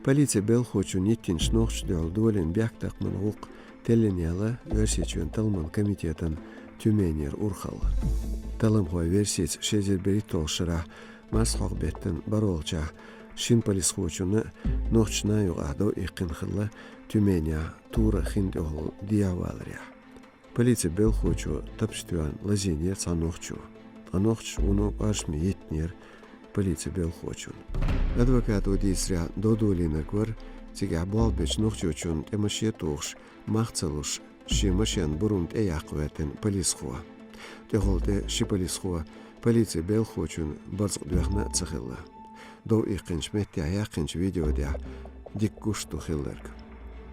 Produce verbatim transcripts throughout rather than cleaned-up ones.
Полицин белхахочунна йиттинчу нохчашна дуьхьал долийна бехктакхаман гӀуллакх теллина яьлла Оьрсийчоьнан талламан комитетан Тюменера урхалла. Талламхойн версица, ши эзар берхӀитталгӀачу шарахь марсхьокху беттан бархӀалгӀачохь шина полисхочунна нохчашна юкъахь дов иккхина хилла Тюменехь туран хин тӀехула дехьа валарехь. Полицин белхахочо тапча тоьхна лазийнера цхьа нохчо. Ткъа нохчаша вуно кӀоршаме йиттинера полицин белхахочунна. Адвокато дийцарехь, дов долийнарг вара цигахь болх бечу нохчочунна тӀе машен а тухуш, мах ца луш, шен машенан бурам тӀеяккха гӀоьртина полисхо. ТӀехула тӀе ши полисхо полицин белхахочун барзкъа доьхна а ца хилла. Дов иккхинчу меттехь яьккхинчу видео тӀехь дика гуш ду хилларг.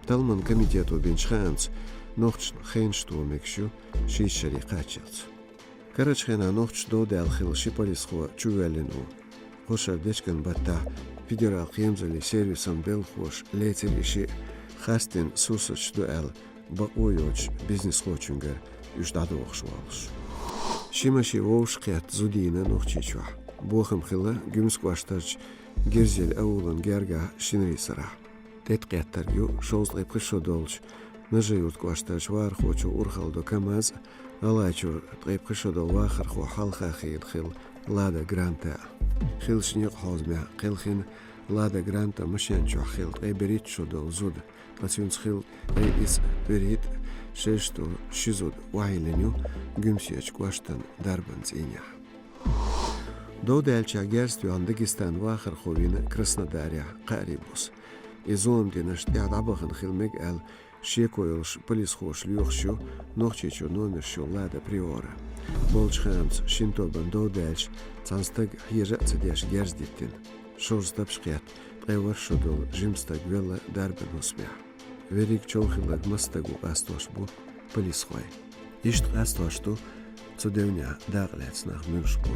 Талламан комитето бинчу хаамца, нохчашна хенаш тоха мегаш ю шийтта шаре кхаччалц. Карарчу хенахь нохчаша дов даьлла хилла ши полисхо чувоьллина ву. Кху шарахь дечкен баттахь федералан кхерамзаллин сервисан белхахоша лецира и шиъ, харцдина сурсаташ ду аьлла, бакъо йоцуш бизнесхочуьнгара уьш дӀадохуш волуш. Ши машен вовшахкхетта зудийна Нохчийчохь. Бохам хилла Гуьмсан кӀоштарчу Герзель аулан гергахь шинарин сарахь. ТӀетӀакхеттарг ю шовзткъе пхи шо долчу Нажи-Юртан кӀоштарчу вахархочо урхалла до КамАЗ а, ГӀалгӀайчуьра ткъе пхи шо долу вахархо хьалха хиъна хилла Лада Гранта а. Хиллачу некъан хьозамехь кхелхина Лада Гранта машен чохь хилла ткъе берхӀитта шо долу зуда, ткъа цуьнца хилла ткъе исс берхӀитта шерашто ши зуда охьайиллина ю Гуьмсечу кӀоштан дарбан цӀийнехь. Дов даьллачех герз тоьхна Дагестанан вахархо вина Краснодарехь кхаарин буса. И зуламдинарш тӀаьхьа дӀабахана хила мега аьлла, шеко йолуш полисхоша лоьхуш ю Нохчийчуьра номерш йолу Лада Приора. Болчу хаамца, шина тобанна дов даьлча, цхьана стага хьежа а ца деш герз диттина. Шозза тапча кхетта, ткъе ворхӀ шо долу жима стаг велла дарбан хӀусамехь. Верриг чов хилларг маса стаг ву къастош бу полисхой. Иштта къастош ду цу девнехь дакъа лаьцна нах муьлш бу.